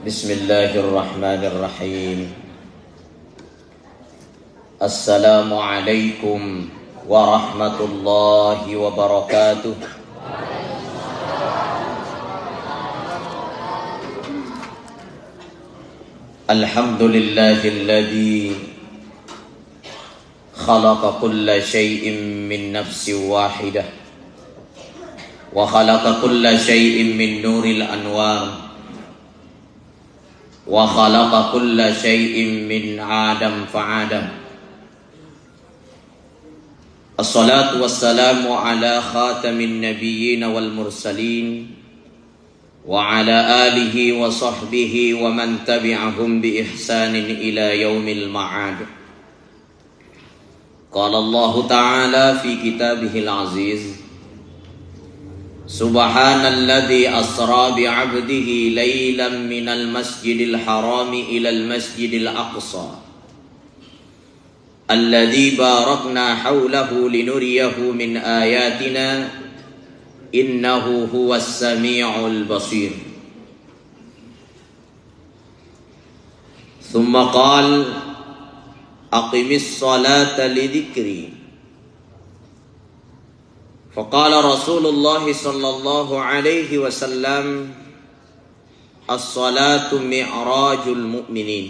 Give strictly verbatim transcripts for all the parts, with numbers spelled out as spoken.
بسم الله الرحمن الرحيم. السلام عليكم ورحمة الله وبركاته. الحمد لله الذي خلق كل شيء من نفس واحدة، وخلق كل شيء من نور الأنوار، وخلق كل شيء من آدم فآدم. الصلاة والسلام على خاتم النبيين والمرسلين، وعلى آله وصحبه ومن تبعهم بإحسان إلى يوم المعاد. قال الله تعالى في كتابه العزيز: سبحان الذي أسرى بعبده ليلا من المسجد الحرام إلى المسجد الأقصى الذي باركنا حوله لنريه من آياتنا إنه هو السميع البصير. ثم قال: أقم الصلاة لذكري. فقال رسول الله صلى الله عليه وسلم: الصلاة معراج المؤمنين.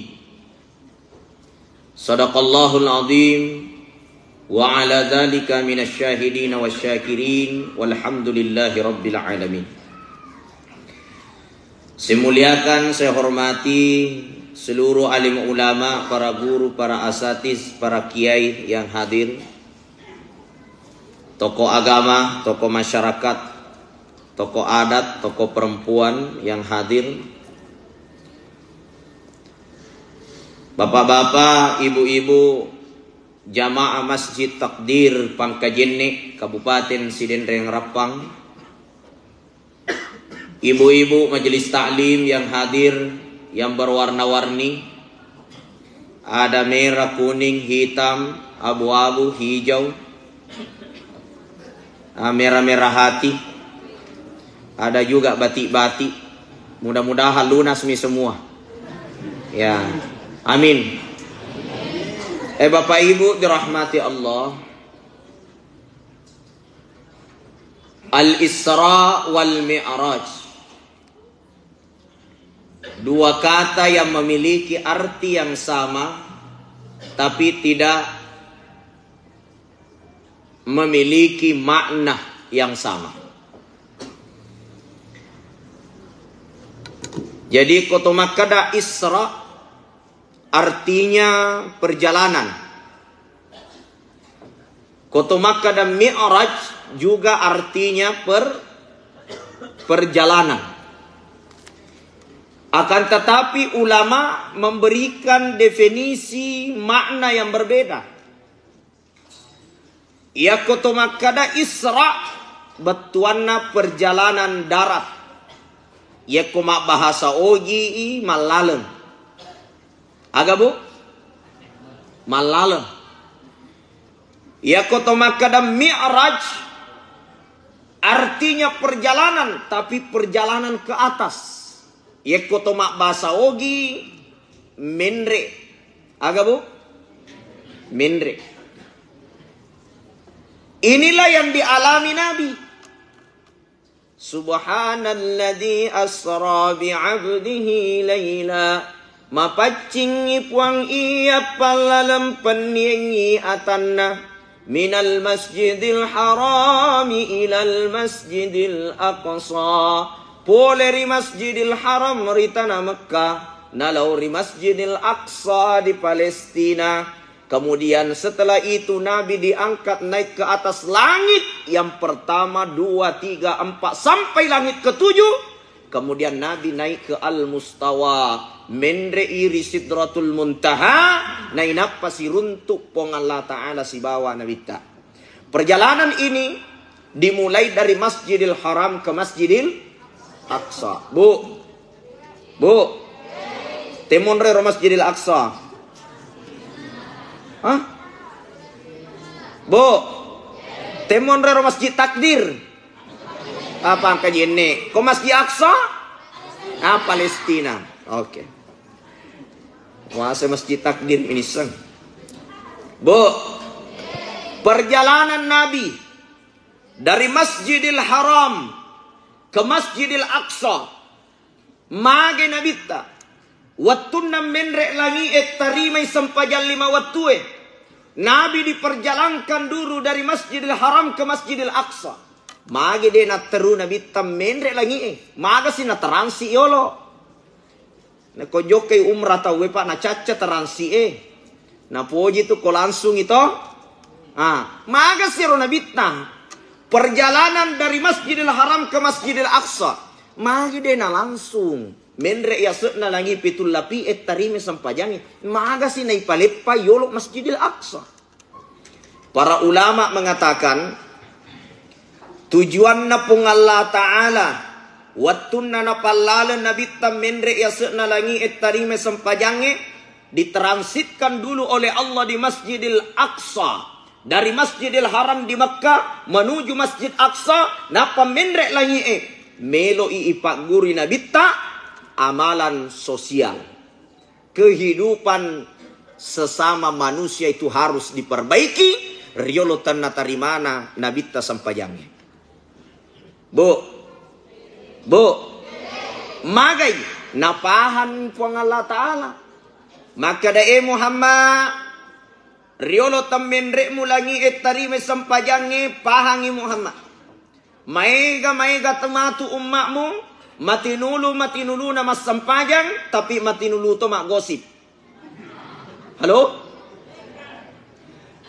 صدق الله العظيم وعلى ذلك من الشاهدين والشاكرين والحمد لله رب العالمين. Saya muliakan, saya hormati seluruh alim ulama, para guru, para asatiz, para kiai yang hadir, tokoh agama, tokoh masyarakat, tokoh adat, tokoh perempuan yang hadir, bapak-bapak, ibu-ibu, jamaah Masjid Takdir Pangkajenne, Kabupaten Sidenreng Rappang, ibu-ibu majelis taklim yang hadir, yang berwarna-warni, ada merah, kuning, hitam, abu-abu, hijau, ah, merah-merah hati, ada juga batik-batik. Mudah-mudahan lunas mi semua. Ya, amin. Eh, Bapak Ibu dirahmati Allah, Al-Isra wal Mi'raj. Dua kata yang memiliki arti yang sama, tapi tidak memiliki makna yang sama. Jadi, ko to makkeda Isra, artinya perjalanan. Ko to makkeda Mi'raj juga artinya per-, perjalanan. Akan tetapi, ulama memberikan definisi makna yang berbeda. Iyako to makkeda Isra, bettuanna perjalanan darat. Iyako mabbahasa Ogi i, mallaleng. Aga, Bu? Mallaleng. Iyako to makkeda Mi'raj, artinya perjalanan, tapi perjalanan ke atas. Iyako to mabbahasa Ogi, menre. Aga, Bu? Menre. Inilah yang dialami Nabi. Subhanalladzi asra bi'abdihi laila. Mapaccingngi Puang iya pallalempenniengngi atanna. Minal masjidil harami ilal masjidil aqsa. Pole ri Masjidil Haram ri tana Mekkah, nalao ri Masjidil Aqsa di Palestina. Kemudian setelah itu Nabi diangkat naik ke atas langit yang pertama, dua, tiga, empat, sampai langit ketujuh. Kemudian Nabi naik ke Al-Mustawa, menre'i ri Sidratul Muntaha, nainappa siruntuk Puang Allah Ta'ala sibawa Nabitta. Perjalanan ini dimulai dari Masjidil Haram ke Masjidil Aqsa. Bu, Bu, temonre ro Masjidil Aqsa. Hah? Bu, temonre ro Masjid Takdir. Apa angka jenne? Ko Masjid Aqsa? Ah, Palestina. Oke. Muase Masjid Takdim inisseng. Bu, perjalanan Nabi dari Masjidil Haram ke Masjidil Aqsa, mage Nabitta, wettunna menre langi'e tarimai sempajang lima wettue. Nabi diperjalankan dulu dari Masjidil Haram ke Masjidil Aqsa. Mage de natteru Nabitta menre langi'e, magasi nateransi yolo. Nako jokkai umrah tauwe, Pak, nacacca teransi e. Napoji tu ko langsung itu. Ah, magasi ro Nabitta. Perjalanan dari Masjidil Haram ke Masjidil Aqsa. Magi de na langsung. Menre yase'na langi pitu lapi e tarime sempajangi. Magasi naipaleppa yolo Masjidil Aqsa. Para ulama mengatakan, tujuanna Puang Allah Ta'ala, wettunna napallaleng Nabitta menre yase'na langi e tarime sempajangnge, diteransitkan dulu oleh Allah di Masjidil Aqsa. Dari Masjidil Haram di Mekkah menuju Masjid Aqsa, nappa menre langi e, meloi ipagguri Nabitta amalan sosial. Kehidupan sesama manusia itu harus diperbaiki, riolo tenna tarimana Nabitta sempajangnge. Bu, bu, magai napahang Puang Allah Ta'ala. Makkeda, "E Muhammad, riolo temmenre'mu langi e tarime sempajangnge, pahangi Muhammad." Maega-maega to matu umma'mu, matinulu-matinuluna massempajang, tapi matinulu to maggosip. Halo?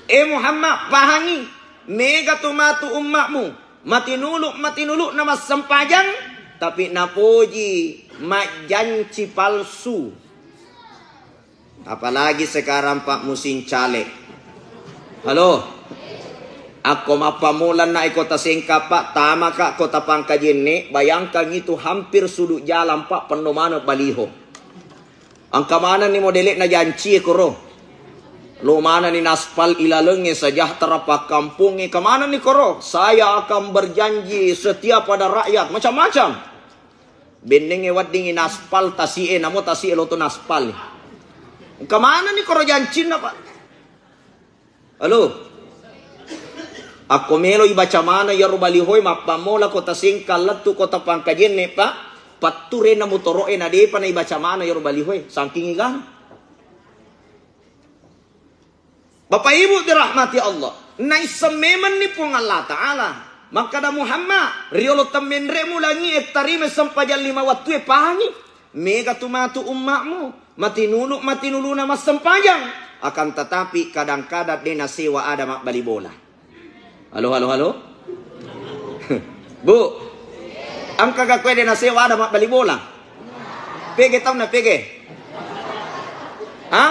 E Muhammad, pahangi, mega to matu umma'mu, matinulu-matinuluna massempajang, tapi napoji majjanci palsu. Apalagi sekarang, Pak, musim caleg. Halo? Akko mappammula na e Kota Sengkang, Pak, tamaka Kota Pangkajenne, bayangkan itu hampir sudut jalan, Pak, penno maneng baliho. Engka manenni modele'na janci e koro. Lo manenni naspal ilalengnge sejahtera pakkampongnge, engka manenni koro. Saya akan berjanji setia pada rakyat, macam-macam. Bennengnge weddingngi naspal tasi'e, namo tasi'e loto naspal. Engka manenni koro jancinna, Pak. Halo? Akko melo ibaca maneng iyaro balihoe mappammola Kota Sengkang lettu Kota Pangkajenne, Pak. Patturena motoro'e na depa na ibaca maneng iyaro balihoe. Saking igana. Bapak Ibu dirahmati Allah, naisseng memenni Puang Allah Ta'ala. Makkada Muhammad, riolo temmenre'mu langi e tarime sempajang lima wattue pahangi. Mega tu matu umma'mu, matinulu-matinuluna massempajang. Akan tetapi kadang-kadang de nasewa ada mabbali bola. Halo, halo, halo? Bu, engka ga koe de nasewa ada mabbali bola? Pege taunna pege? Ha?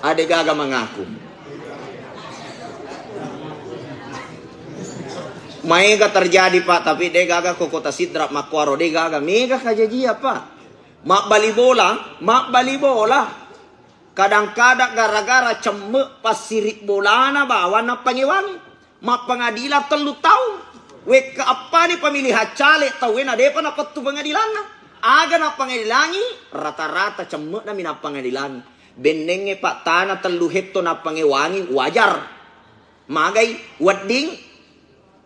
Ade gaga mangaku. Maega terjadi, Pak, tapi de gaga ko Kota Sidrap makkuaro, de gaga. Mega kajajia, Pak. Mabbali bola, mabbali bola. Kadang-kadang gara-gara cemme passiri bolana bawang nappangewangi. Mappengadilang tellu taung. Wekka appani pemilihan caleg tauwe na depa napettu pengadilanna. Aga nappengadilangi, rata-rata cemme'nami nappengadilangi. Bennengnge, Pak, tana tellu hetto nappangewangi, wajar. Magai, wedding,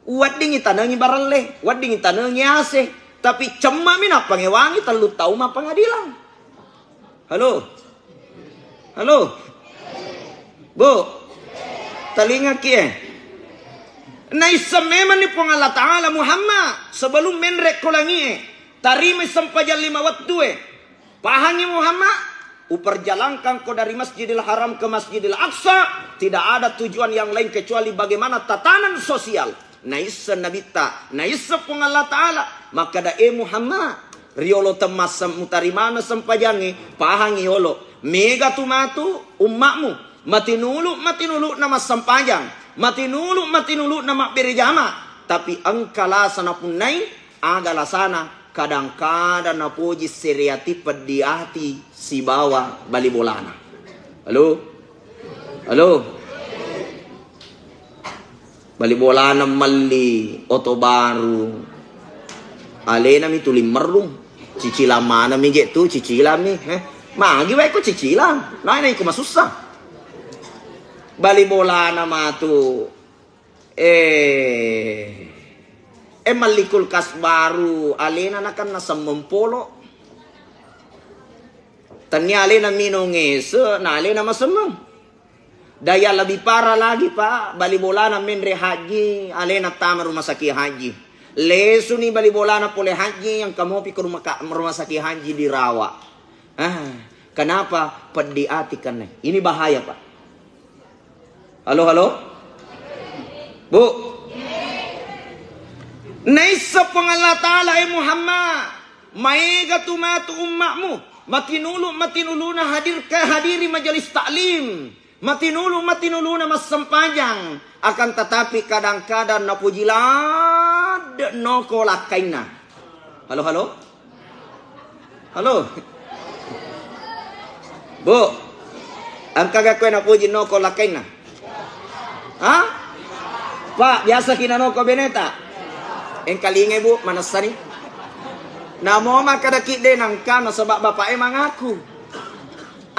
wedding itanengi barelle, wedding itanengi ase, tapi cemmami nappangewangi tellu tau mappengadilang. Halo? Halo? Bu? Talingaki e? Naisseng memanni Puang Allah Ta'ala, Muhammad, sebelum menre ko langi e, tarima sempajang lima wettu e. Pahangi Muhammad, uperjalankan ko dari Masjidil Haram ke Masjidil Aqsa, tidak ada tujuan yang lain kecuali bagaimana tatanan sosial. Naisseng Nabitta, naisseng Puang Allah Ta'ala, makkada, "E Muhammad, riolo temmasseng mutarimana sempajangnge, pahangi yolo. Mega tu matu umma'mu, matinulu-matinulu'na massempajang, matinulu-matinulu'na mabbere jama, tapi engka lasa napunnai." Aga lasana? Kadang-kadang napoji sereati peddi ati sibawa bali bolana. Halo? Halo? Bali bolana melli oto baru. Alenami tuli merrung. Cicilang maneng mi je tu, cicilang mi, eh. Magi wae ko cicilang. Nae nae ko masussa. Bali bolana matu. Eh. Eh, melli kulkas baru, alena nakenna semmeng polo. Tennia alena minung ese, na alena masemmeng. Daya lebih parah lagi, Pak. Bali bolana menre haji, alena tama rumah sakit haji. Lesuni bali bolana pole haji, yang kamopi ke rumah ka-, rumah sakit haji dirawat. Ah, kenapa? Peddi ati kenne. Ini bahaya, Pak. Halo, halo? Bu? Naisseng Puang Allah Ta'ala, eh Muhammad, maega tu matu ummakmu, matinulu, matinuluna hadir, ke hadiri majelis taklim, matinulu, matinuluna massempajang, akan tetapi kadang-kadang napuji ladde noko lakkainna. Halo, halo? Halo? Bu, engka ga koe napuji noko lakkainna? Ha? Pak, biasa ki nanoko beneta? Engkalingai, Bu, manessani. Namo makkada ki de nangka nasaba bapak e mangaku.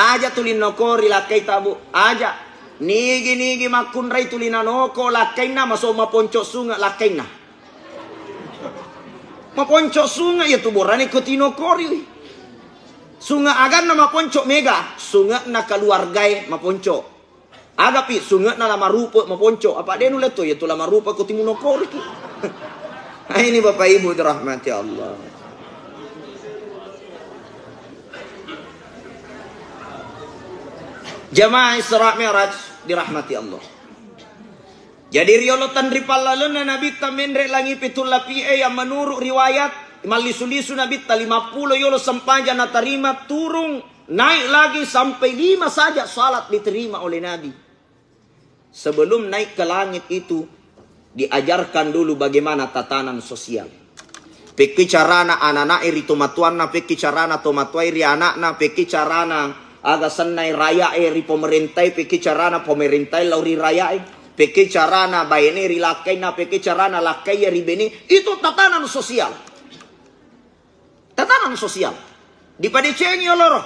Aja tuli nokori lakkaita, Bu. Aja. Nigi-nigi makkunrai tuli nanoko lakkainna, maso maponco sunge lakkainna. Maponco sunge iya tu borane ko tinokori. Sunge aganna maponco mega, sunge'na keluargae maponco. Agapi sunge'na la marupe maponco, apa de nulle to iya tu la marupe ko timunokoriki. Nah, ini Bapak Ibu dirahmati Allah. Jamaah Isra Mi'raj dirahmati Allah. Jadi riolo tenri pallalenna Nabitta menre langi pitu lapie yang menurut riwayat mallisu-lisu Nabitta lima puluh yolo sempajang natarima, turung naik lagi sampai lima saja salat diterima oleh Nabi. Sebelum naik ke langit itu diajarkan dulu bagaimana tatanan sosial. Pekki carana anana'e ri tomatoanna, pekki carana tomatoae ri ana'na, pekki carana aga sennai rayae ri pemerentae, pekki carana pemerentae lao ri rayae, pekki carana baine ri lakkainna, pekki carana lakkaie ri bene. Itu tatanan sosial. Tatanan sosial. Dipadecengi oloro.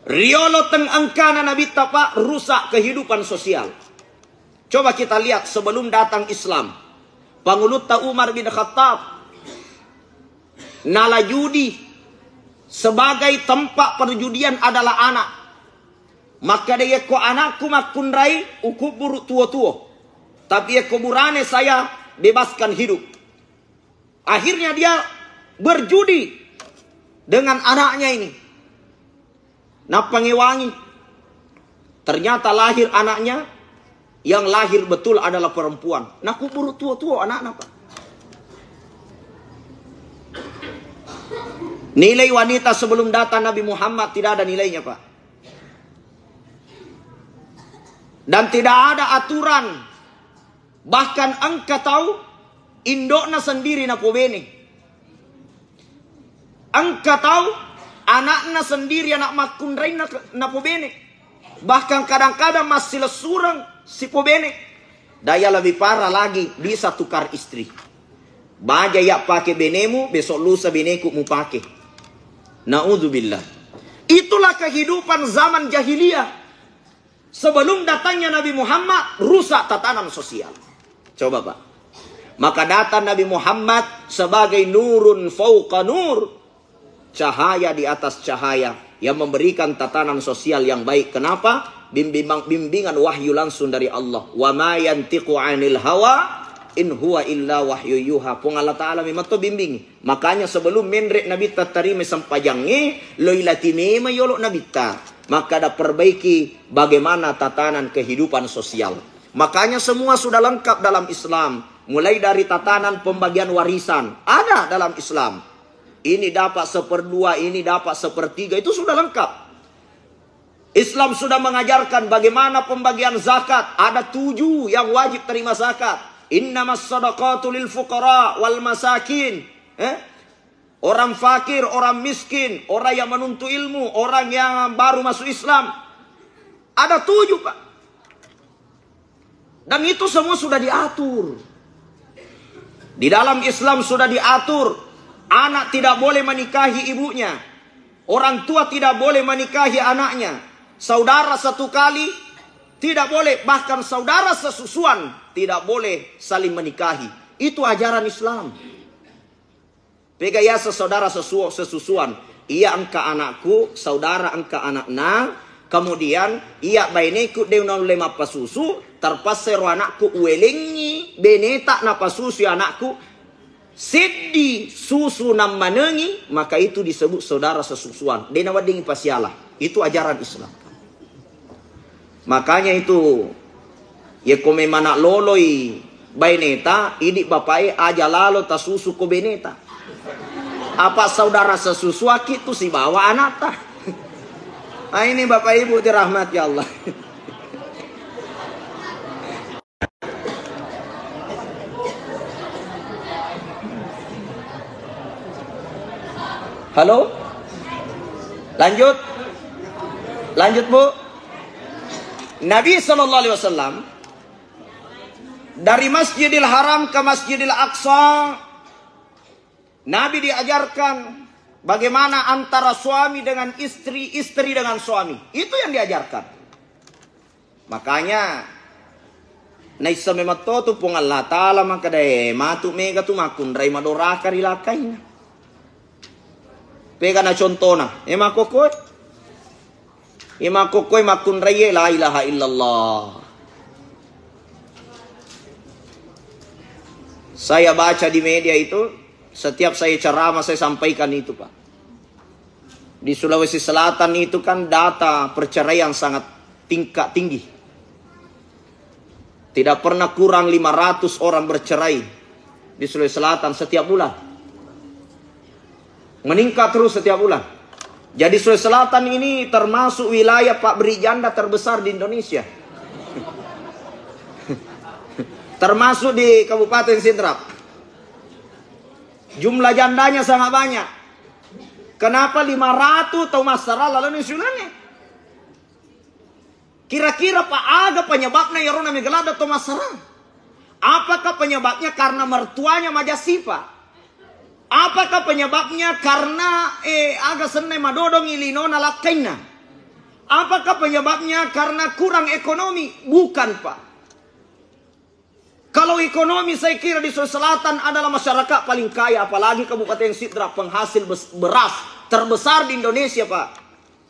Riolo teng engkana Nabitta, Pak, rusak kehidupan sosial. Coba kita lihat sebelum datang Islam. Pangulutta Umar bin Khattab nala judi sebagai tempat perjudian adalah anak. Makkeda, "Yekko anakku makkunrai, ukubburu tuo-tuo. Tapi yekko burane, saya bebaskan hidup." Akhirnya dia berjudi dengan anaknya ini. Nappangewangi. Ternyata lahir anaknya, yang lahir betul adalah perempuan. Nakuburu tuo-tuo anakna, Pak. Nilai wanita sebelum datang Nabi Muhammad tidak ada nilainya, Pak. Dan tidak ada aturan. Bahkan engka tau indokna sendiri napobene. Engka tau anakna sendiri, anak makkunrainna ke-, napobene. Bahkan kadang-kadang massilessureng sipobene. Daya lebih parah lagi, bisa tukar istri. Baja ya pake benemu, besok lusa beneku mupake. Naudzubillah. Itulah kehidupan zaman jahiliyah. Sebelum datangnya Nabi Muhammad, rusak tatanan sosial. Coba, Pak. Maka datang Nabi Muhammad sebagai nurun fauqa nur, cahaya di atas cahaya yang memberikan tatanan sosial yang baik. Kenapa? Bimbing-, bimbingan wahyu langsung dari Allah. "Wa ma yantiqu 'anil hawa, in huwa illa wahyu yuha." Puang Allah Ta'ala memang to bimbingi. Makanya sebelum menre Nabitta tarima sempajangnge, loi lati memang yolo Nabitta. Makkada perbaiki bagaimana tatanan kehidupan sosial. Makanya semua sudah lengkap dalam Islam. Mulai dari tatanan pembagian warisan. Ada dalam Islam. Ini dapat seperdua, ini dapat sepertiga. Itu sudah lengkap. Islam sudah mengajarkan bagaimana pembagian zakat. Ada tujuh yang wajib terima zakat. Innamas sadaqatu lil fuqara wal masakin. Eh? Orang fakir, orang miskin, orang yang menuntut ilmu, orang yang baru masuk Islam. Ada tujuh, Pak. Dan itu semua sudah diatur. Di dalam Islam sudah diatur. Anak tidak boleh menikahi ibunya. Orang tua tidak boleh menikahi anaknya. Saudara satu kali tidak boleh, bahkan saudara sesusuan tidak boleh saling menikahi. Itu ajaran Islam. Pega yaseng saudara sesuo-, sesusuan. Iya engka anakku, saudara engka anakna, kemudian iya baineku de naulle mappasusu, terpaksa ro anakku uwelengi beneta napasusu anakku, seddi susu nammanengi, maka itu disebut saudara sesusuan. De naweddingi pasiala. Itu ajaran Islam. Makanya itu, yekko memang loloi baineta, idi bapae aja lalo tasusu ko beneta. Apa saudara sesusuaki tu sibawa anakta. Ah, ini Bapak Ibu dirahmati Allah. Halo? Lanjut? Lanjut, Bu? Nabi sallallahu alaihi wasallam dari Masjidil Haram ke Masjidil Aqsa, Nabi diajarkan bagaimana antara suami dengan istri, istri dengan suami. Itu yang diajarkan. Makanya naisseng memetto tu Puang Allah Ta'ala makkedae matu mega tu makkunrai madoraka ri lakkainna. Pegana contona, e makkokkoe. E makkokkoe makkunraie la ilaha illallah. Saya baca di media itu, setiap saya ceramah saya sampaikan itu, Pak. Di Sulawesi Selatan itu kan data perceraian sangat tingkat tinggi. Tidak pernah kurang lima ratus orang bercerai di Sulawesi Selatan setiap bulan. Meningkat terus setiap bulan. Jadi Sulawesi Selatan ini termasuk wilayah pabrik janda terbesar di Indonesia. Termasuk di Kabupaten Sidrap. Jumlah jandanya sangat banyak. Kenapa lima ratus tau massara lalu ni siulangi? Kira-kira pa aga penyebabna iyaro namega ladde to massara? Apakah penyebabnya karena mertuanya maja sipa? Apakah penyebabnya karena, eh, aga senna madodongi linona lakkainna? Apakah penyebabnya karena kurang ekonomi? Bukan, Pak. Kalau ekonomi, saya kira di Sulawesi Selatan adalah masyarakat paling kaya, apalagi Kabupaten Sidrap, penghasil bes-, beras terbesar di Indonesia, Pak.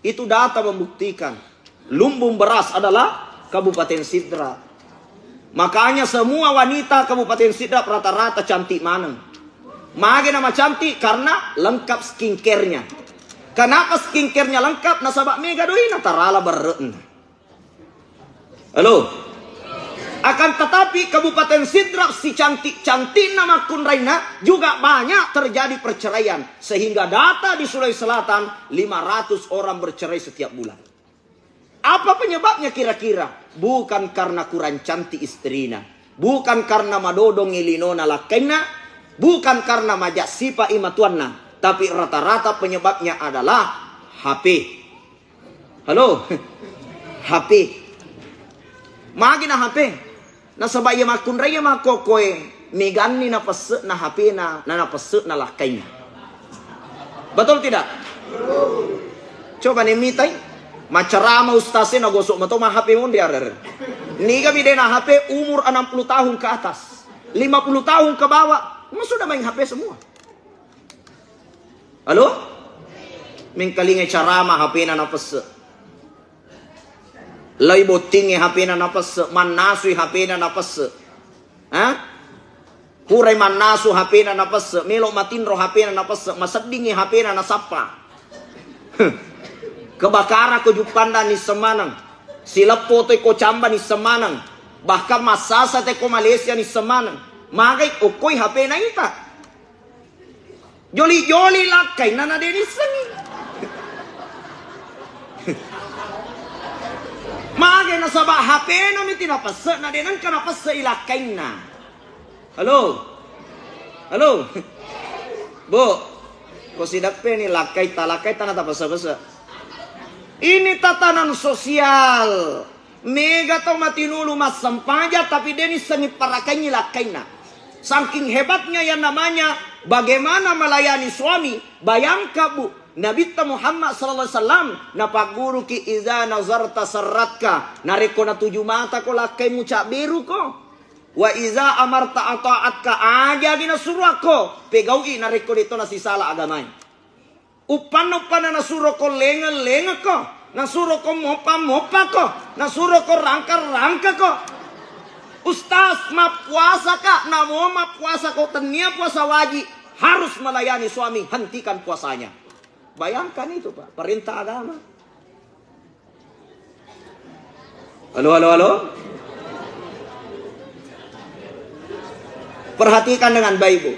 Itu data membuktikan. Lumbung beras adalah Kabupaten Sidrap. Makanya semua wanita Kabupaten Sidrap rata-rata cantik maneng. Mage nama cantik? Karena lengkap skincare-nya. Kenapa skincare-nya lengkap? Nasaba mega doina tarala berre'na. Halo? Akan tetapi Kabupaten Sidrap sicantik-cantikna makkunrainna juga banyak terjadi perceraian. Sehingga data di Sulawesi Selatan lima ratus orang bercerai setiap bulan. Apa penyebabnya kira-kira? Bukan karena kurang cantik istrina, bukan karena madodongi linona lakkainna, bukan karena maja sipa imatuanna, tapi rata-rata penyebabnya adalah H P. Halo? H P. Magi na H P? Nasaba iya makkunrai iya makkokkoe meganni napesse'na H P-na, na napesse'na lakkainna. Betul tidak? Coba ni mitai, macerama ustaz e nagosok mato ma H P monri arere. Niga mi dena H P umur enam puluh tahun ke atas, lima puluh tahun ke bawah, memang sudah main H P semua. Halo? Mengkalingai carama H P-na napesse. Lai bottingi H P-na napesse, mannasui H P-na napesse. Ha? Purai mannasu H P-na napesse, melo matinro H P-na napesse, maseddingi H P-na nasappa. Kebakara ko Juppanda nisseng maneng. Sileppo toi ko Camba nisseng maneng. Bahkan massasa te ko Malaysia nisseng maneng. Magai okkoi H P-na ita. Joli-joli lakkainna na de nissengi. Mage nasaba H P-na miti napesse na de nengka napesse i lakkainna. Halo? Halo? Bu, ko sideppe ni lakkai ta lakkai tana tapesse-pesse. Ini tatanan sosial. Mega tau matinulu massempajang tapi de nissengi parakangngi lakkainna. Saking hebatnya yang namanya Bagaimana melayani suami? Bayangkan, Bu, Nabitta Muhammad sallallahu alaihi wasallam napagguruki, "Iza nazarta sarratka." Narekko natuju mata ko lakkaimu cabberu ko. "Wa iza amarta ata'atka." Ajagi nasuruakko, pegau'i narekko deto nasisala agamai. Uppanna-uppanna nasuro ko lengeng-lengeng ko, nasuro ko moppa-moppa ko, nasuro ko rangka-rangka ko. Ustaz, mappuasa ka, namo mappuasa ko, tennia puasa wajib, harus melayani suami, hentikan puasanya. Bayangkan itu, Pak, perintah agama. Halo, halo, halo. Perhatikan dengan baik, Bu.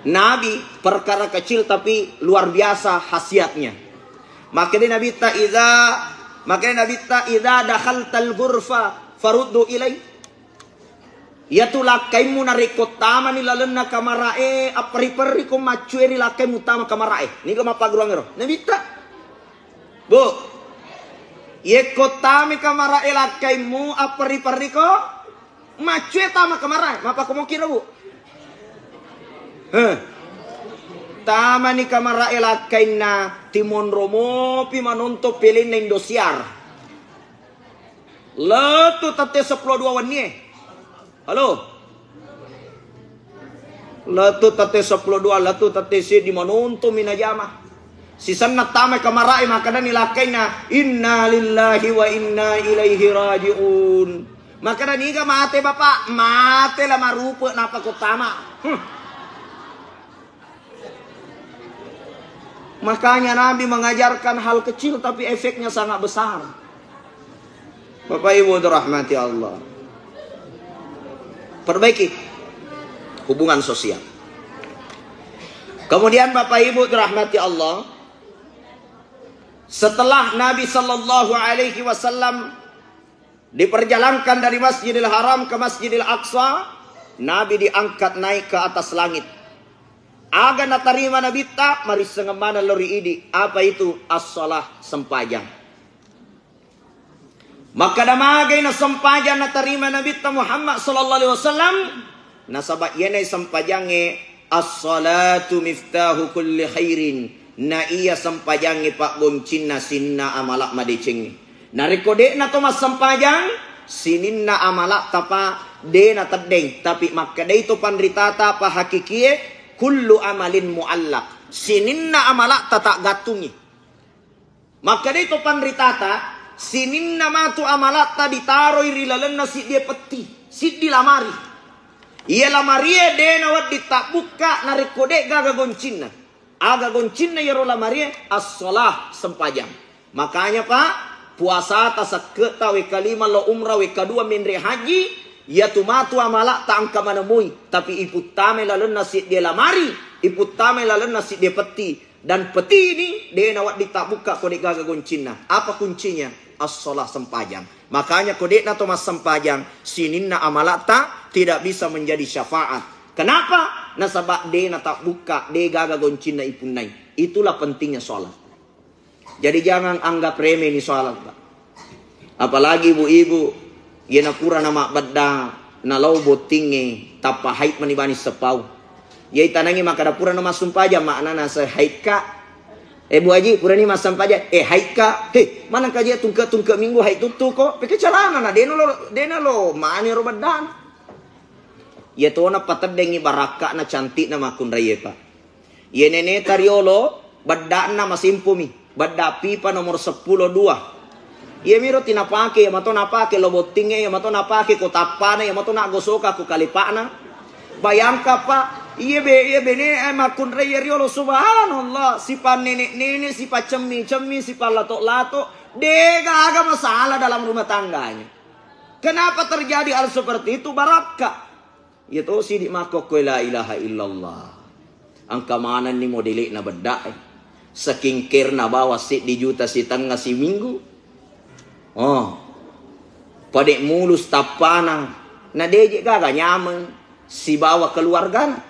Nabi perkara kecil tapi luar biasa khasiatnya. Makanya Nabi ta idza, makanya Nabi ta idza dakhaltal ghurfa faruddu ilai. Iyatu lakkaimmu narekko tamani lalenna kamara'e, apperri-perri ko maccue ri lakkaimmu tama kamara'e. Niga mappagguruang ero? Nabitta. Bu, yekko tami kamara'e lakkaimmu, apperri-perri ko maccue tama kamara'e. Mappakomoki ro, Bu? Heh. Tamani kamara'e lakkainna, timonro mopi manonton pelenna Indosiar. Lettu tette seppulo dua wennie. Halo? Lettu tette seppulo dua, lettu tette seddi manonton mi najama. Sisenna tama kamara'e, makkedani lakkainna, "Inna lillahi wa inna ilaihi raji'un." Makkedani, "Iga mate, Bapak?" "Mate la marupe, napa ko tama?" Hmm. Makanya Nabi mengajarkan hal kecil tapi efeknya sangat besar. Bapak Ibu dirahmati Allah. Perbaiki hubungan sosial. Kemudian Bapak Ibu dirahmati Allah, setelah Nabi Shallallahu Alaihi Wasallam diperjalankan dari Masjidil Haram ke Masjidil Aqsa, Nabi diangkat naik ke atas langit. Aga natarima Nabitta, marissengeng maneng lao ri idi. Apa itu? As-shalah, sempajang. Makkeda magai na sempajang natarima Nabitta Muhammad sallallahu alaihi wasallam? Nasaba iyanai sempajangnge, "As-salatu miftahu kulli khairin." Na iya sempajangnge paggoncinna sininna amala madecengnge. Narekko de'na to massempajang, sininna amala'ta pa de nateddeng, tapi makkedai to panritata pa hakikie, "Kullu amalin muallaq." Sininna amala'ta taggattungi. Makkedai to panritata, sininna matu amala'ta ditaroi ri lalenna siddie petti, siddi lamari. Iya lamarie de nawedding tabbukka narekko de gaga goncinna. Aga goncinna iyaro lamarie? As-shalah, sempajang. Makanya, Pak, puasata, sekke'ta, wekka lima lo umrah, wekka dua menre haji, iyatu matu amala'ta engka manemui, tapi iputtamai lalenna siddie lamari, iputtamai lalenna siddie petti, dan petti ini de nawedding tabbukka ko de gaga goncinna. Apa kuncinya? As-shalah, sempajang. Makanya ko de'na to massempajang, sininna amala'ta tidak bisa menjadi syafaat. Kenapa? Nasaba de natabbukka, de gaga goncinna ipunnai. Itulah pentingnya sholat. Jadi jangan anggap remeh ni sholat, Pak. Apalagi ibu-ibu, iya napura namabbedda, nalao bottingnge, tappa haid mani bani sepau. Iya itanangi makkeda purana massumpajang, maknana se haid ka. Eh, Bu Haji, purani massumpajang, eh, haid ka. He, maneng ka je tungke-tungke minggu haid tuttu ko. Peke calana na, dena lo, dena lo mani ro beddana. Iya tona pateddengi barakka'na cantikna makkunraie, Pak. Iya neneta riolo, beddana masimpumi. Bedda pipa nomor seppulo dua. Iyamiro tinapake, iya mato napake lo bottingnge, iya mato napake ko tappana, iya mato naggosoka ko kalepa'na. Bayangkan, Pak, iya be-, iya bene, eh, makkunrai iya riolo, subhanallah, sipannene-nene, sipacemmi-cemmi, sipallato-lato, de gaga masalah dalam rumah tangganya. Kenapa terjadi hal seperti itu? Barakka. Iya to sidi makkokkoe la ilaha illallah. Engka manenni modele'na beddae. Skincare na bawang seddi juta sitengnga siminggu. Oh. Pade mulus tappana. Na deje gaga nyameng sibawa keluargana.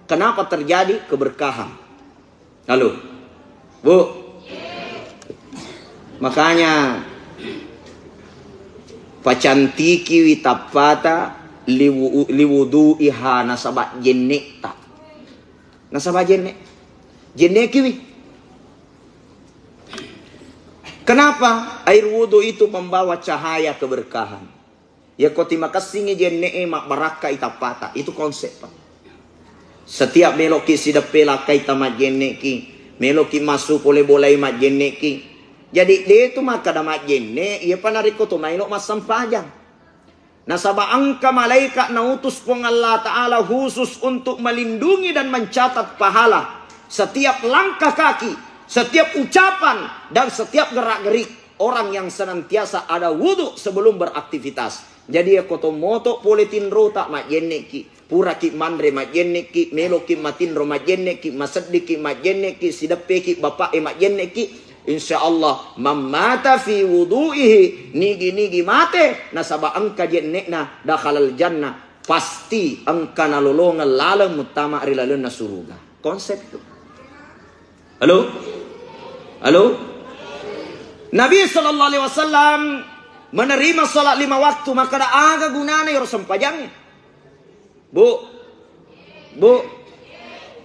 Kenapa terjadi keberkahan? Halo. Bu. Makanya pacantikiwi tappata liwu-, liwudu'iha nasaba jenne'ta. Nasaba jenne'. Jenne'kiwi. Kenapa? Air wudhu itu membawa cahaya keberkahan. Yakko timakessingngi jenne'e, mabbarakkai tappata. Itu konsep, Pak. Setiap meloki sideppe lakkai tamajjenne'ki, meloki massu pole bolai majjenne'ki. Jadi, de tu makkada majjenne', iyapa narekko to maelo massempajang. Nasaba engka malaikat nautus Puang Allah Ta'ala khusus untuk melindungi dan mencatat pahala setiap langkah kaki, setiap ucapan, dan setiap gerak-gerik orang yang senantiasa ada wudhu sebelum beraktivitas. Jadi, yakko to moto pole tinrota majjenne'ki, puraki manre majjenne'ki, meloki matinro majjenne'ki, maseddiki majjenne'ki, sideppeki bapa'e majjenne'ki, insya Allah, man mata fi wudu'ihi, nigi-nigi mate nasaba engka jenne'na, dakhalal jannah, pasti engka nalolongeng laleng muttama ri lalenna suruga. Konsep itu. Halo? Halo? Nabi sallallahu alaihi wasallam menerima salat lima waktu, makkada, aga gunana iyaro sempajangnge? Bu, Bu,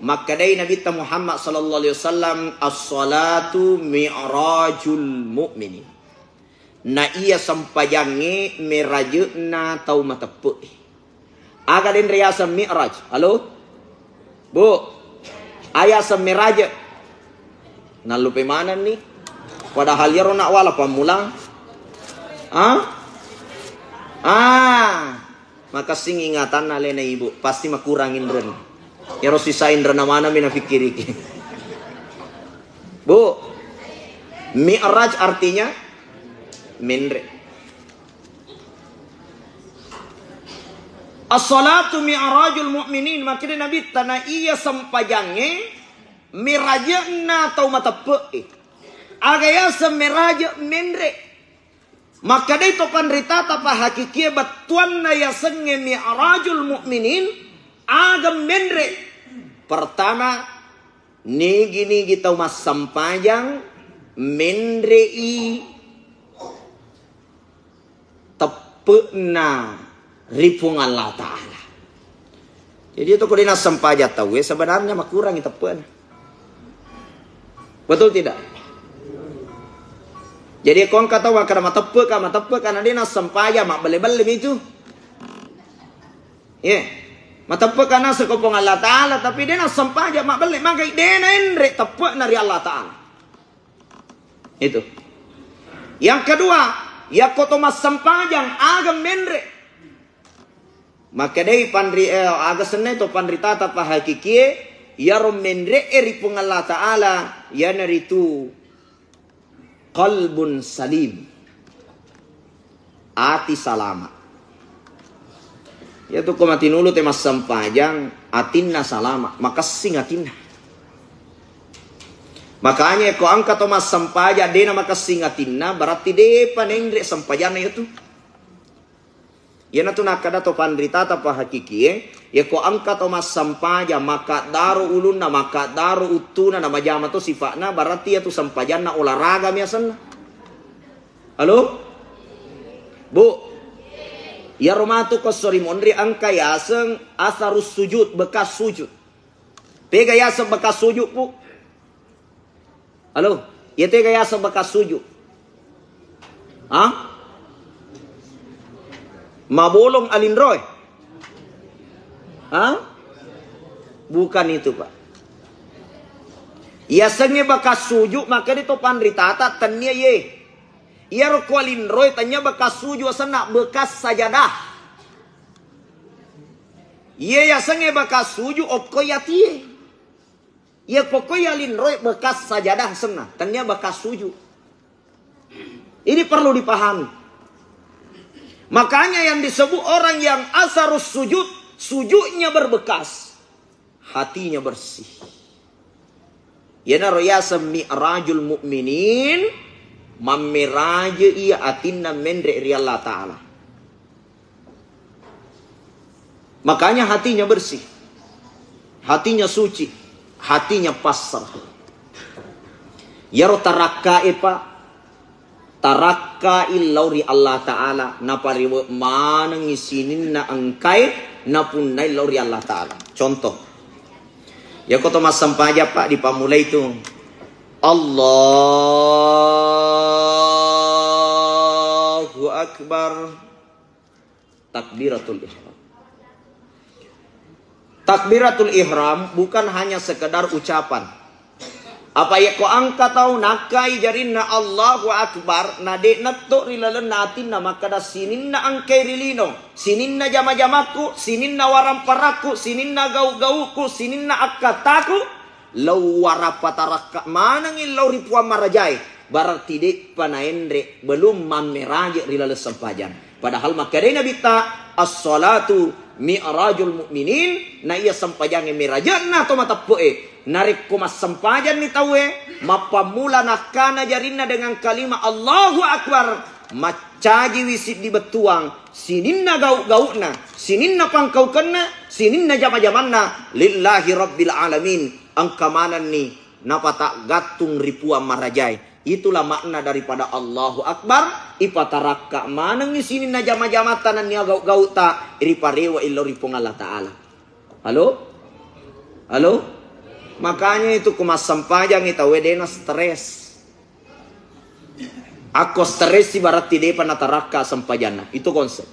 makkedai Nabitta Muhammad sallallahu alaihi wasallam, "As-salatu mi'rajul mu'minin." Na iya sempajangnge meraje'na tau mateppe'e. Aga denre yaseng mi'raj? Halo? Bu, ayaseng meraje? Nallupe manenni. Padahal iyaro nak wala pammulang. Ah? Ah. Makessing ingatanna alena ibu, pasti makurang inren. Iyaro sisa inrenna manami nafikkiriki. Bu, mi'raj artinya menre. As-salatu mi'rajul mu'minin, makkeda Nabitta, na iya sempajangnge miraje'na tau mateppe'e. Aga yaseng miraje? Menre. Makkedai to panritata pahakikie bettuanna yasengnge mi'rajul mu'minin, aga menre? Pertama, nigi-nigi tau massempajang menre'i teppe'na ri Puang Allah Ta'ala. Jadi, itu ko de' nassempajang tauwe, sebenarnya makurangi teppe'na. Betul tidak? Jadi, ko engka tau makkeda, "Mateppe'ka, mateppe'ka," na de' nassempajang, mabbelle-belle mi tu. Ye. Mateppe'ka naseng ko Puang Allah Ta'ala, tapi de' nassempajang, mabbelle, magai de' naenre teppe'na ri Allah Ta'ala. Itu. Yang kedua, yakko to massempajang, aga menre? Makkedai panri-, eh, aga sennai to panritata pahakikie, iyaro menre'e ri Puang Allah Ta'ala, iyanaritu qalbun salim. Ati salama. Iyatu ko matinulu te massempajang, atinna salama, makessing atinna. Makanya ko engka to massempajang, de' namakessing atinna, berarti de'pa nenre sempajanna iyatu. Iyanatu nakkeda to panritata pahakikie, yakko engka to massempajang, makkaddaro ulunna, makkaddaro uttuna, namajama to sifa'na, berarti iyatu sempajanna olahraga mi asenna. Halo? Bu, iyaro matu ko esso ri monri engka yaseng asarus sujud, bekas sujud. Tega yaseng bekas sujud, Bu? Halo? Iya tega yaseng bekas sujud? Ha? Mabolong alinroe? Ha? Bukan itu, Pak. Yasengnge bekas sujud, makkedai to panritata, tennia ye. Iyaro ko alinroe tennia bekas sujud, asenna bekas sajadah. Iye yasengnge bekas sujud, okko yatie. Iya pokoknya alinroe bekas sajadah asenna, tennia bekas sujud. Ini perlu dipahami. Makanya yang disebut orang yang asarus sujud, sujudnya berbekas, hatinya bersih. Iyanaro yaseng mi'rajul mu'minin, mammiraje iya atinna menre ri Allah Ta'ala. Makanya hatinya bersih, hatinya suci, hatinya pasrah. Iyaro tarakkae, Pak, tarakkai lao ri Allah Ta'ala, napariwe manengngi sininna engkae napunnai lao ri Allah Ta'ala. Contoh, Yako to massempajang, Pak, dipammulai tu, "Allahu Akbar." Takbiratul ihram. Takbiratul ihram bukan hanya sekedar ucapan. Apa yako engka tau nakkai jarinna Allahu Akbar, na de' netto ri lalenna atinna makkeda, "Sininna engkai ri lino, sininna jama-jamakku, sininna waramparakku, sininna gau-gauku, sininna akkattaku, lao warapatarakka manengngi lao ri Puang Marajae," berarti de'pa naenre, belum mammeraje ri laleng sempajang. Padahal makkedai Nabitta, "As-salatu mi'rajul mu'minin," na iya sempajangnge merajenna to mateppe'e. Narekko massempajanni tauwe, mappammula nakkana jarinna dengan kalima Allahu Akbar, maccajiwi siddi bettuang, sininna gau-gau'na, sininna pangkaukenna, sininna jama-jamanna lillahi rabbil alamin, engka manenni napataggattung ri Puang Marajae. Itulah makna daripada Allahu Akbar, ipatarakka manengngi sininna jama-jamatta nennia gau-gauta riparewe'i lao ri Puang Allah Ta'ala. Halo? Halo? Makanya itu ku massempajangngi tauwe de'na stres. Akko stres berarti de'pa natarakka sempajanna. Itu konsep.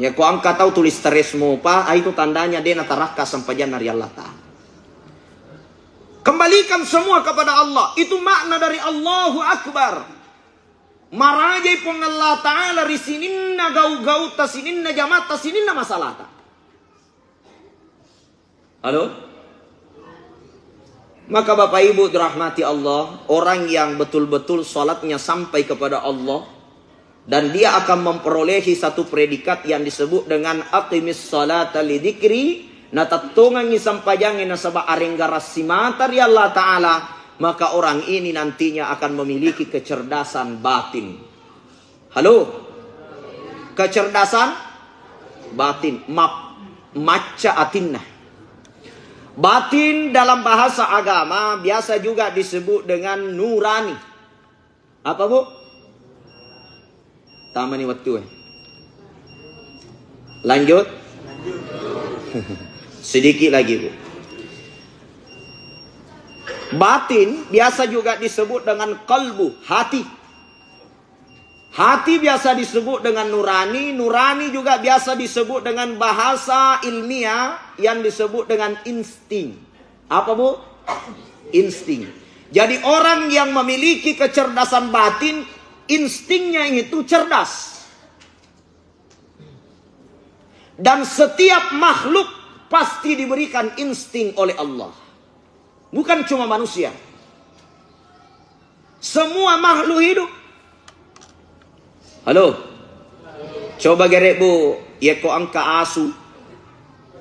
Yako engka tau tuli stres mopa, ah, itu tandanya de'na tarakka sempajanna ri Allah Ta'ala. Kembalikan semua kepada Allah. Itu makna dari Allahu Akbar. Marajai Puang Allah Ta'ala ri sininna gau-gauta, sininna jamatta, sininna masalata. Halo? Maka Bapak Ibu dirahmati Allah, orang yang betul-betul salatnya sampai kepada Allah, dan dia akan memperolehi satu predikat yang disebut dengan aqimis salata lidzikri, natettongengngi sempajangnge nasaba arenggara simata ri Allah Ta'ala, maka orang ini nantinya akan memiliki kecerdasan batin. Halo? Kecerdasan batin, map-, macca atinna. Batin dalam bahasa agama biasa juga disebut dengan nurani. Apa, Bu? Tamani wettu, eh. Lanjut. Sedikit lagi, Bu. Batin biasa juga disebut dengan kalbu, hati. Hati biasa disebut dengan nurani, nurani juga biasa disebut dengan bahasa ilmiah yang disebut dengan insting. Apa, Bu? Insting. Jadi orang yang memiliki kecerdasan batin, instingnya itu cerdas. Dan setiap makhluk pasti diberikan insting oleh Allah. Bukan cuma manusia. Semua makhluk hidup. Halo? Coba gere, Bu, yako engka asu.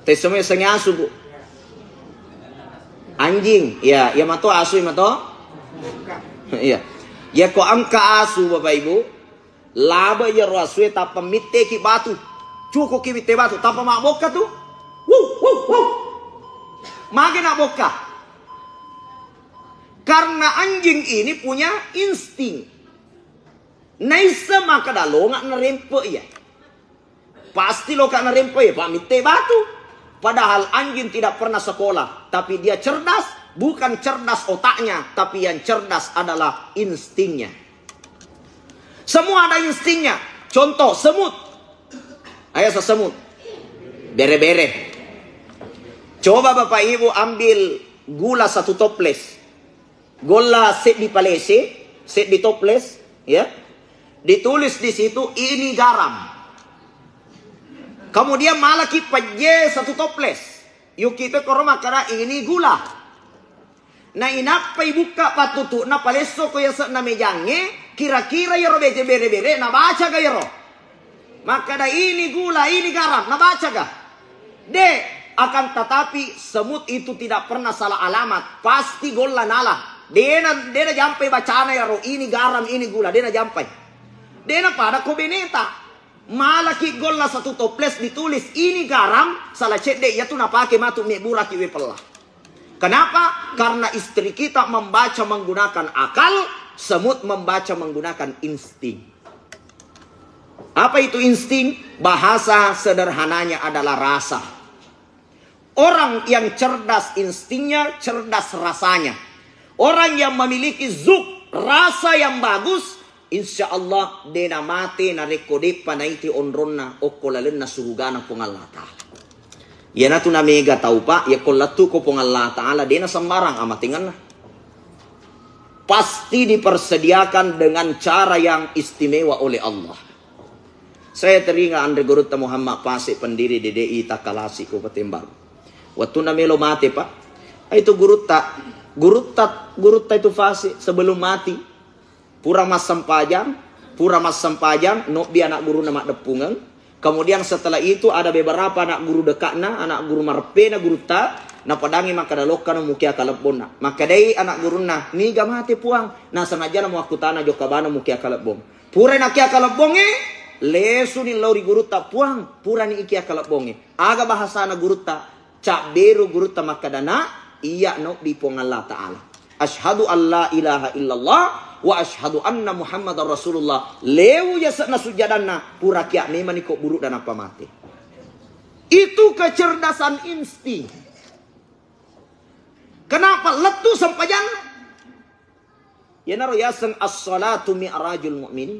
Te semua sengi asu, Bu. Anjing, ya, ya mato asu, ya mato. Iya. Yako engka asu, Bapak Ibu, labe iyaro asue tappa mitteki batu. Cukuki mitte batu, tappa mabbokka tu. Wuh, wuh, wuh. Mage nabbokka. Karena anjing ini punya insting. Naisseng makkeda longa narempe iya. Pasti loka narempe iya, Pak, mitte batu. Padahal anjing tidak pernah sekolah, tapi dia cerdas, bukan cerdas otaknya, tapi yang cerdas adalah instingnya. Semua ada instingnya. Contoh, semut. Ayo, sesemut. Bere-bere. Coba Bapak Ibu ambil gula satu toples. Golla seddi palese, seddi toples, ya. Ditulis di situ, "Ini garam." Kemudian malaki pejje satu toples. Yukite koro makkeda, "Ini gula." Na inappai bukka pattutu'na, palesso ko yase'na mejangnge, kira-kira yero bece bere-bere, nabaca ga yero? Makkeda, "Ini gula, ini garam," nabaca ga? De', akan tetapi semut itu tidak pernah salah alamat, pasti golla nala. De'na, de'na jampai bacana yaro, "Ini garam, ini gula," de'na jampai. De'na pada ko beneta. Malaki golla satu toples ditulis, "Ini garam," salah cedde' iyatu napake matu mebburaki we pella. Kenapa? Karena istri kita membaca menggunakan akal, semut membaca menggunakan insting. Apa itu insting? Bahasa sederhananya adalah rasa. Orang yang cerdas instingnya, cerdas rasanya. Orang yang memiliki zuk, rasa yang bagus, insya Allah dena mate narekko de'pa naiti onronna okko lalenna surugana Puang Allah Ta'ala. Iyanatu namega tau, Pak, yakko lettu ko Puang Allah Ta'ala, dena sembarang amatengenna. Pasti dipersediakan dengan cara yang istimewa oleh Allah. Saya teringat Anre Gurutta Muhammad Pasek, pendiri D D I Takalasi Kabupaten Baru. Wettunna melo mate, Pak, itu gurutta, gurutta, gurutta itu Pasek sebelum mati, pura massempajang, pura massempajang, nobbi anak gurunna maddeppungeng. Kemudian setelah itu ada beberapa anak guru dekatna, anak guru mareppena gurutta, napadangi makkada, "Lokkano mukia kalebbonna." Makkedai anak gurunna, "Niga mate, Puang?" Nasengajana muakkutana jokka bana mukia kalebbong. Pura nakia kalebbongnge, lesuni lao ri gurutta, "Puang, purani ikia kalebbongnge." Aga bahasana gurutta? Cabberu gurutta makkada, "Nak, iya nobbi Puang Allah Ta'ala. Asyhadu an la ilaha illallah wa asyhadu anna Muhammadar Rasulullah." Lewu yase'na sujjadanna, pura kia memani ko burukna nappa mate. Itu kecerdasan insting. Kenapa? Lettu sempajanna. Iyanaro yaseng as-salatu mi'rajul mu'minin.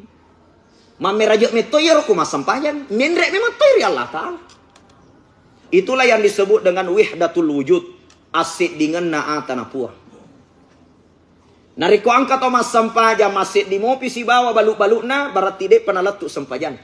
Mammeraje metto iyaro ku massempajang, menre memettoi ri Allah Ta'ala. Itulah yang disebut dengan wihdatul wujud, asseddingenna atana Puang. Narekko engka to massempajang masseddi mopi sibawa balu-balukna, berarti de'pa nalettu sempajang.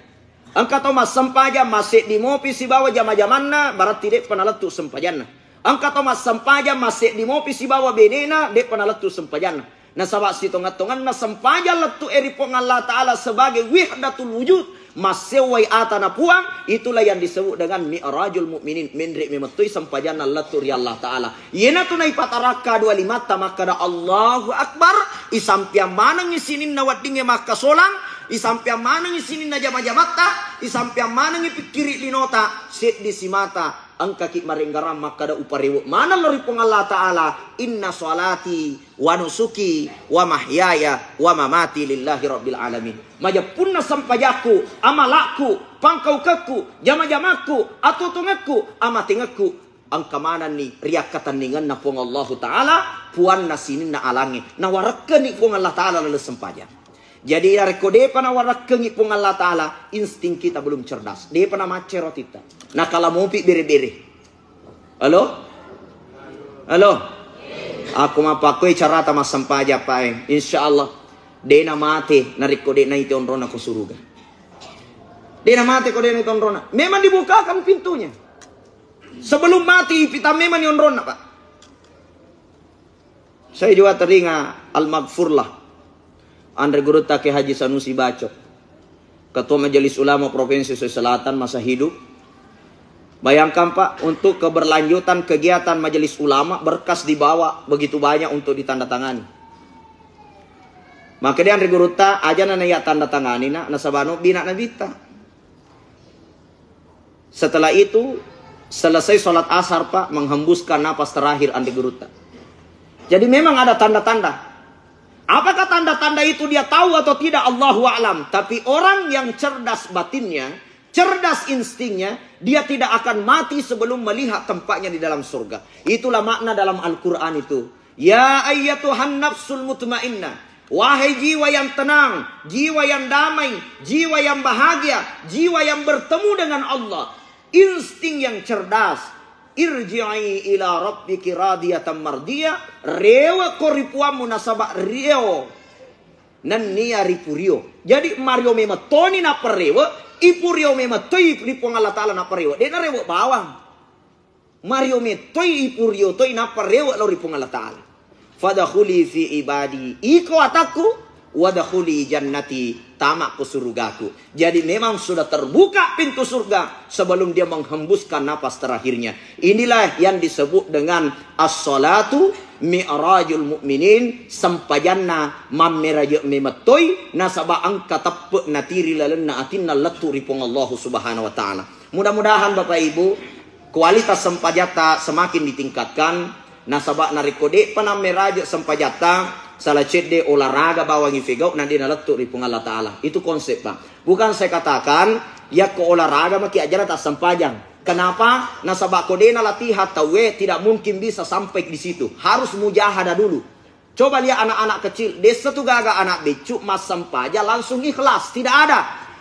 Engka to massempajang masseddi mopi sibawa jama-jamanna, berarti de'pa nalettu sempajanna. Engka to massempajang masseddi mopi sibawa benena, de'pa nalettu sempajanna. Nasaba sitonga-tonganna sempajang lettu e ri Puang Allah Ta'ala sebagai wihdatul wujud, massewwai atana Puang, itulah yang disebut dengan mi'rajul mu'minin. Menre memettoi sempajanna lettu ri Allah Ta'ala. Iyanatu naipatarakka dua limatta makkada, "Allahu Akbar." Isampeang manengngi sininna weddingnge makkasolang, isampeang manengngi sininna jama-jamatta, isampeang manengngi pikkiri linota, seddi simata engkaki marenggarang makkada, "Uparewe maneng lo ri Puang Allah Ta'ala, inna salati wa nusuki wa mahyaya wa mamati lillahi rabbil alamin." Majeppunna sempajakku, amalakku, pangkaukekku, jama-jamakku, atuo-tuongekku, amatengekku, engka manenni riakkatenningenna Puang Allahu Ta'ala, puanna sininna alangnge. Nawarekkenni Puang Allah Ta'ala laleng sempajang. Jadi, narekko de'pa nawarekkengi Puang Allah Ta'ala, insting kita belum cerdas. De'pa namaccero atitta. Nakala mopi bere-bere. Halo? Halo? Aku mappakkoi carata massempajang, Pak, eh. Insya Allah, de'na mate narekko de'na ite onrona ko suruga. De'na mate ko de'na ite onrona. Memang dibukakan pintunya. Sebelum mati, ipitang memang ni onronna, Pak. Saya juga teringat almarhumlah Anre Gurutta Kiai Haji Sanusi Bacok, Ketua Majelis Ulama Provinsi Sulawesi Selatan masa hidup. Bayangkan, Pak, untuk keberlanjutan kegiatan Majelis Ulama, berkas dibawa begitu banyak untuk ditandatangani. Maka dia Anre Gurutta, "Aja na iya tanda tangani, Nak, nasaba nobbi na nabitta." Setelah itu, selesai sholat asar, Pak, menghembuskan napas terakhir Anre Gurutta. Jadi, memang ada tanda-tanda. Apakah tanda-tanda itu dia tahu atau tidak, Allahu a'lam. Tapi orang yang cerdas batinnya, cerdas instingnya, dia tidak akan mati sebelum melihat tempatnya di dalam surga. Itulah makna dalam Al-Quran itu. "Ya ayyatuhan nafsul mutmainnah, wahai jiwa yang tenang, jiwa yang damai, jiwa yang bahagia, jiwa yang bertemu dengan Allah, insting yang cerdas, irji'i ila rabbiki radiyatan mardiyah, rewekko ri puammu nasaba rio nennia ripurio." Jadi, mario memettoni napparewe, ipurio memettoi ri Puang Allah Ta'ala napparewe, de' narewe bawang. Mario mettoi, ipurio toi, nappa rewe lao ri Puang Allah Ta'ala. "Fadkhuli fi ibadi, iko atakku, wadkhuli jannati, tama ko surugaku." Jadi, memang sudah terbuka pintu surga sebelum dia menghembuskan napas terakhirnya. Inilah yang disebut dengan as-salatu mi'rajul mu'minin, sempajanna mammeraje memettoi, nasaba engka teppe natiri lalenna atinna lettu ri Puang Allah Subhanahu wa Ta'ala. Mudah-mudahan, Bapak Ibu, kualitas sempajatta semakin ditingkatkan, nasaba narekko de'pa nammeraje sempajatta, sala cedde olahraga bawang ifegau, na de' nalettu ri Puang Allah Ta'ala. Itu konsep, Pak. Bukan saya katakan, yakko olahraga maki ajana tassempajang. Kenapa? Nasaba ko dena latihan tauwe, tidak mungkin bisa sampai di situ. Harus mujahadah dulu. Coba lihat anak-anak kecil, desa tu gaga anak beccu massempajang langsung ikhlas, tidak ada.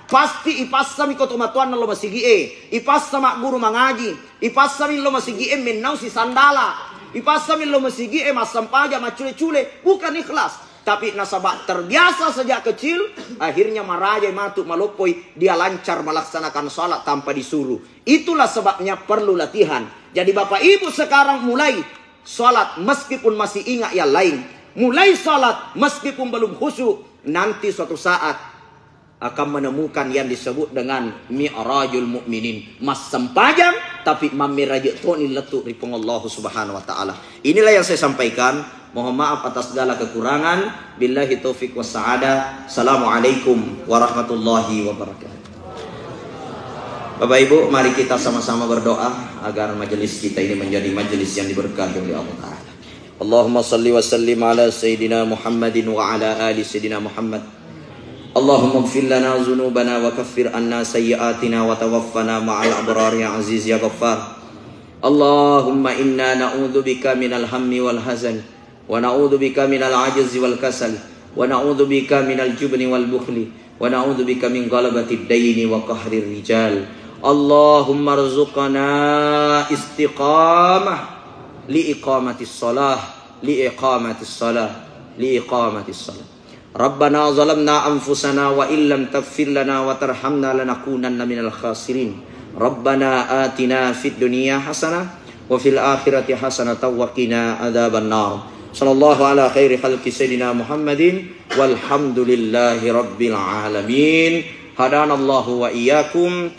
Pasti ipassami ko tomatoanna lo masigi e, ipassa magguru mangaji, ipassami lo masigi e mennau sisandala, ipassami lo masigi e massempajang maccule-cule, bukan ikhlas. Tapi nasaba terbiasa sejak kecil, akhirnya maraja matu maloppoi, dia lancar melaksanakan salat tanpa disuruh. Itulah sebabnya perlu latihan. Jadi Bapak Ibu sekarang mulai salat meskipun masih ingat yang lain. Mulai salat meskipun belum khusyuk. Nanti suatu saat akan menemukan yang disebut dengan mi'rajul mukminin. Massempajang, tapi mammeraje toni lettu ri Puang Allah Subhanahu wa Ta'ala. Inilah yang saya sampaikan. Mohon maaf atas segala kekurangan. Billahi taufik was sa'adah. Assalamualaikum warahmatullahi wabarakatuh. Bapak Ibu, mari kita sama-sama berdoa agar majelis kita ini menjadi majelis yang diberkahi oleh Allah Ta'ala. Allahumma salli wa sallim ala Sayyidina Muhammadin wa ala ali Sayyidina Muhammad. Allahumma ighfir lana dzunubana wa kaffir anna sayyi'atina wa tawaffana ma'al abrari ya Aziz ya Ghaffar. Allahumma inna na'udzubika minal hammi wal hazan, wa na'udzubika minal ajzi wal kasal, wa na'udzubika minal jubni wal bukhli, wa na'udzubika min ghalabatid daini wa qahrir rijal. Allahumma rzuqna istiqamah li iqamatis shalah, li iqamatis shalah, li iqamatis shalah. Rabbana zalamna anfusana wa illam taghfir lana wa tarhamna lanakunanna minal khasirin. Rabbana atina fid dunya hasanah wa fil akhirati hasanatan wa qina adzaban nar. Sallallahu ala khairi khalqi Sayyidina Muhammadin walhamdulillahi rabbil alamin. Hadanallahu wa iyyakum.